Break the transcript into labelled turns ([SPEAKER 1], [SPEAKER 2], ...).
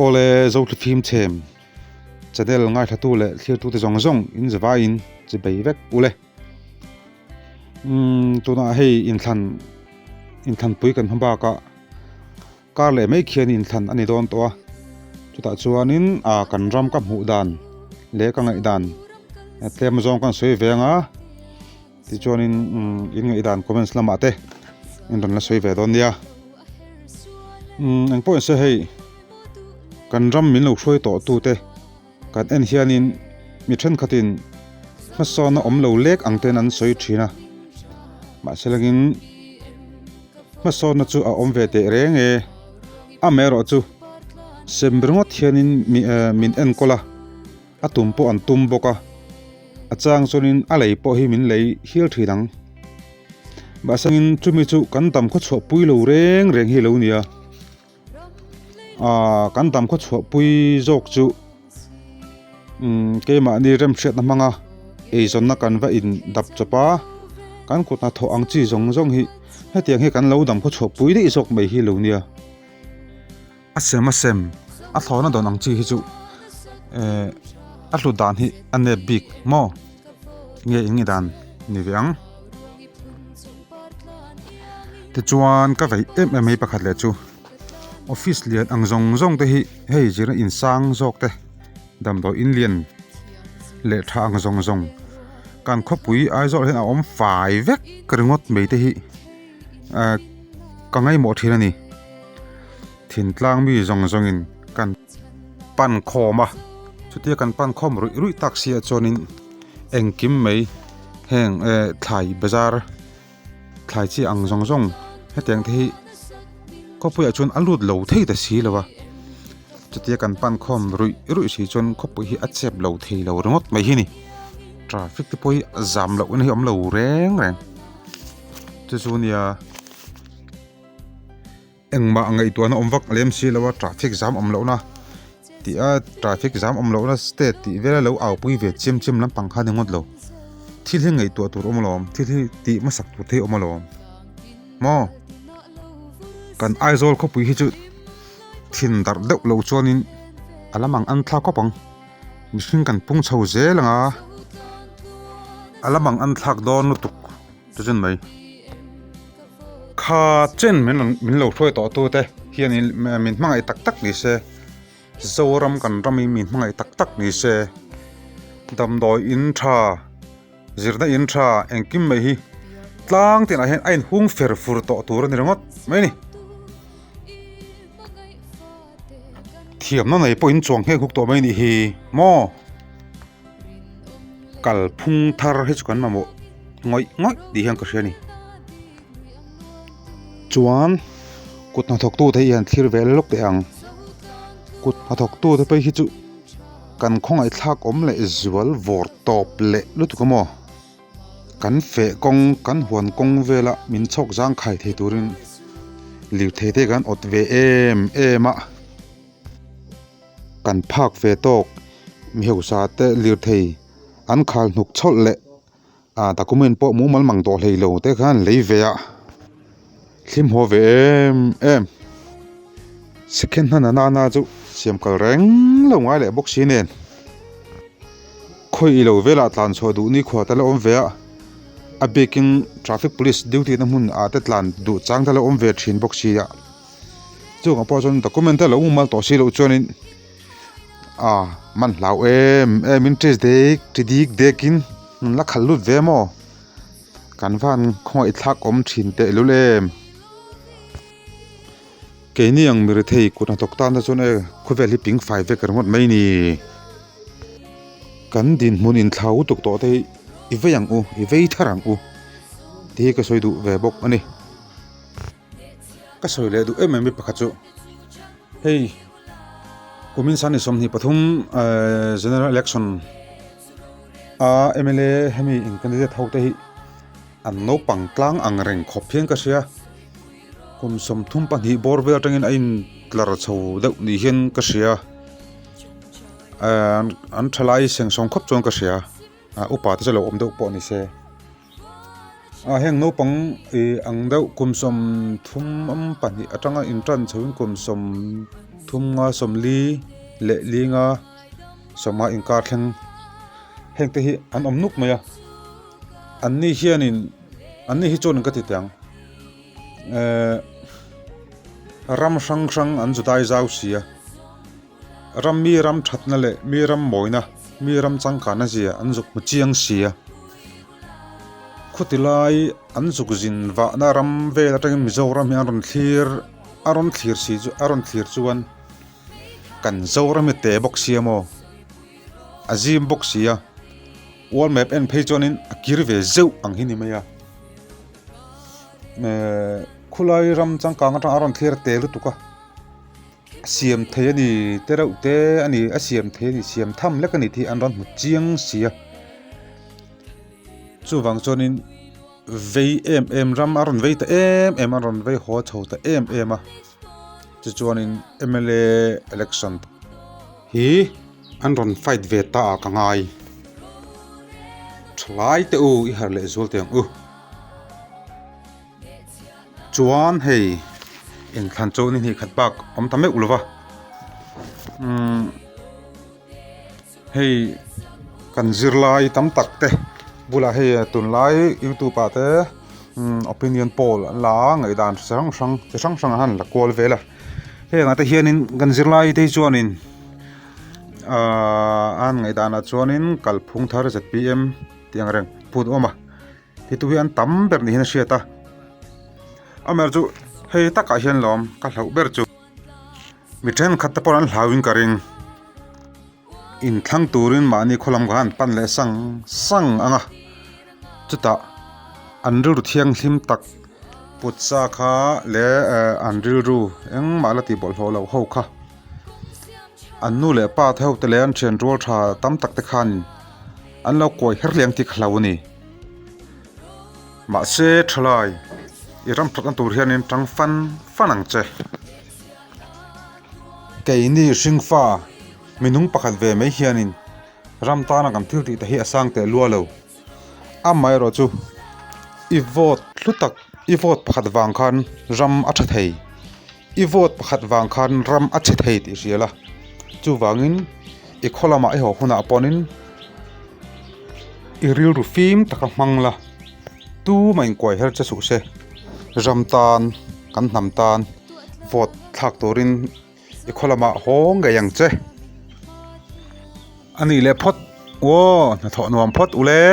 [SPEAKER 1] Awle Zothlifim chhem channel ngaithlatu leh thlirtute zawng zawng in zavaiin chi bei vek ule. Umm tunah hei inthlan inthlanpui kan hma bakah kar leh mai khian inthlan a ni dawn tawh a, chutah chuanin ah kan ram ka hmuh dan leh ka ngaih dan tlem zawng ka sawi ve ang a, tichuanin umm in ngaih dan comments lamah te in rawn la sawi ve dawn nia. Umm engpawh in se hei kan ram min lo hruai tawh tu te kan en hianin mi thenkhatin hmasawn a awm lo lek ang ten an sawi thin a mahse langin hmasawnna chu a awm ve teh reng e amaherawh chu sem ringawt hianin mi eh min enkawl a a tum pawh an tum bawk a a chang chuanin a lei pawh hi min lei hial thin ang mahse angin chumi chu kan dam khaw chhuah pui lo reng reng hi a lo ni a. Aaa kan dam khaw chhuah pui zawk chu umm keimahni remhriatna hmanga eizawnna kan va in dap chawp a kan kut hnathawh ang chi zawng zawng hi hetiang hi kan lo dam khaw chhuah pui daih zawk mai hi lo nia a sem a sem a thlawhna dawn ang chi hi chu ehh a hlut dan hi a nep bik maw nge eng nge dan ni ve ang. Tichuan ka vei em em mai pakhat leh chu office lian ang zawng zawng te hi hei zirna in sang zawk te damdawi in lian leh tha ang zawng zawng kan khawpui Aizawl ah hian a awm fai vek ringawt mai te hi ah ka ngaimawh thin a ni thintlang mi zawng zawng in kan pan khawm a chutia kan pan khawm ruih ruih tak si ah chuan in engkim mai heng eh thlai bazar. Thlai chi ang zawng zawng hetiang te hi khawpuiah chuan a lut lo thei ta si lo a, chutia kan pan khawm ruih ruih si chuan khawpui hi a chep lo thei lo ringawt mai hi a ni traffic te pawh hi a zam loh na hi a awm lo reng reng chu chu nia. Engmah ngaihtuahna awm vak lem si lo a traffic jam awm lohna tih a traffic jam awm lohna state tih vel a lo au pui ve chiam chiam lampang kha a ni ngawt lo thil hi ngaihtuah tur awm alawm thil hi tih hmasak tur te hi awm alawm maw kan Aizawl khawpui hi chu thin darh deuh loh chuanin a lam ang an thlak khawp ang mihring kan pung chho zel ang a a lam ang an thlak dawn lutuk chu chu ni mai. Kha chen min rawn min lo hruai tawh tu te hian in min hmangaih tak tak ni se Zoram kan ram hi min hmangaih tak tak ni se damdawi in tha zirna in tha engkim mai hi tlang tinah hian a inhung fer fur tawh tur a ni ringawt mai a ni. Thiamna nei pawh in chuang nghek huk tawh mai a nih hi maw. Kalphung thar hi chu kan mamawh ngawih ngawih tih hian ka hria a ni. Chuan kut hnathawk tute hi han thlir ve lawk teh ang. Kut hnathawk tute phei hi chu kan khawngaihthlak awm leh zual vawr tawp leh lutuk a maw. Kan feh kawng kan huan kawng vela min chhawk zang khai thei turin lirthei te kan awt ve em em a. Kan phak ve tawk mi hausa te lirthei an khal hnuk chhawlh leh ah document pawh mumal mang tawh hlei lo te khan an lei ve a thlim haw ve em em second hand a nana chu siam kal reng lo ngai leh bawk si nen khawi ilo velah tlan chhuah duh nikhua te la awm ve a a bikin traffic police duty na hmun ah te tlan duh chang te la awm ve thin bawk si a. Chungah pawh chuan document a lo awm mal tawh si loh chuanin ah man hlau em em in test dek ti dik dekin an la khalh lut ve maw kan van khawngaih thlak awm thin teh lul em keini ang mi rethei kut hnathawk tan te chuan e khawvel hi ping fai vek ringawt mai ni kan dinhmun inthlau lutuk tawh te hi i vei ang u i vei thar ang u tih hi ka sawi duh ve bawk a ni. Ka sawi leh duh em em hi pakhat chu hei kumin sani 23 ehh general election a mla hemi in candidate ho te hi an naupang tlang ang reng khawp hian ka hria kum 32 bawr vel atangin a in tlar chho deuh ni hian ka hria ehh an thalai seng sawng khawp chuan ka hria ah upa te chu lo awm deuh pawh ni se. Ah heng naupang ih ang deuh kum 32 atanga in tan chho in kum sawm. thum nga sawmli leh li nga sawmnga inkar thleng heng te hi an awm nuk mai a an ni hianin an ni hi chuan ka ti teh ang ehh ram hrang hrang an zu dai zau si a ram mi ram thatna leh mi ram mawina mi ram changkanna zia an zuk hmu chiang si a khuti lai an zuk zin vahna ram vel atangin Mizoram hi an rawn thlir a rawn thlir si chu a rawn thlir chuan kan Zoram hi teh bawk sia maw a zim bawk si a world map en phei chuanin a kir ve zeuh ang hi ni mai a ehh khulai ram changkang atang a rawn thlir teh lutuk a. A siam thei a ni te reuh te a ni a siam thei a ni siam tham lek a ni tih an rawn hmu chiang si a chuvang chuanin vei em em ram a rawn vei ta em em a rawn vei haw chho ta em em a tichuanin m l a election hi an rawn fight ve ta ah ka ngai thalai te u i harh leh zual teh ang u. Chuan hei inthlan chu ni hnih khat bak awm ta meuh lova umm hei kan zirlai tam tak te bulah hei tunlai youtube ah te umm opinion poll an la a ngaihdan chi hrang hrang chi hrang hrang an han la kual vel a heng ah te hianin kan zirlai te hi chuanin ahh an ngaihdan ah chuanin kalphung thar z p m tih ang reng phut a awm a. Titu hi an tam ber niin a hriat a, amaherawhchu chu hei takah hian lawm ka hlauh ber chu mi thenkhat te pawh an hlauhin ka ring inthlang turin mahni khaw lam kha an pan leh sang sang ang a chutah an rilru thianghlim tak put sa kha leh eh an rilru engmah la tih bawlhhlawh loh ho kha an nu leh pa te ho te leh an thian rual tha tam tak te khan an lo kuai her leh ang tih ka hlau a ni. Mahse thalai i ram thatna tur hianin tang fan fan ang che. Keini hringfa minung pakhat ve mai hianin ram tana kan thil tih te hi a sang teh lua lo. Amaherawh chu i vote hlu tak i vote pakhat vang khan ram a tha thei. I vote pakhat vang khan ram a chhe thei tih hria la. Chuvangin i khaw lamah i haw hunah pawhin i rilru fim taka hmang la tumah inkuai her che suh se. Ram tan kan hnam tan vote thlak turin i khaw lamah haw ngei ang che. A nih leh phawt aw hnathawh nuam phawt ule.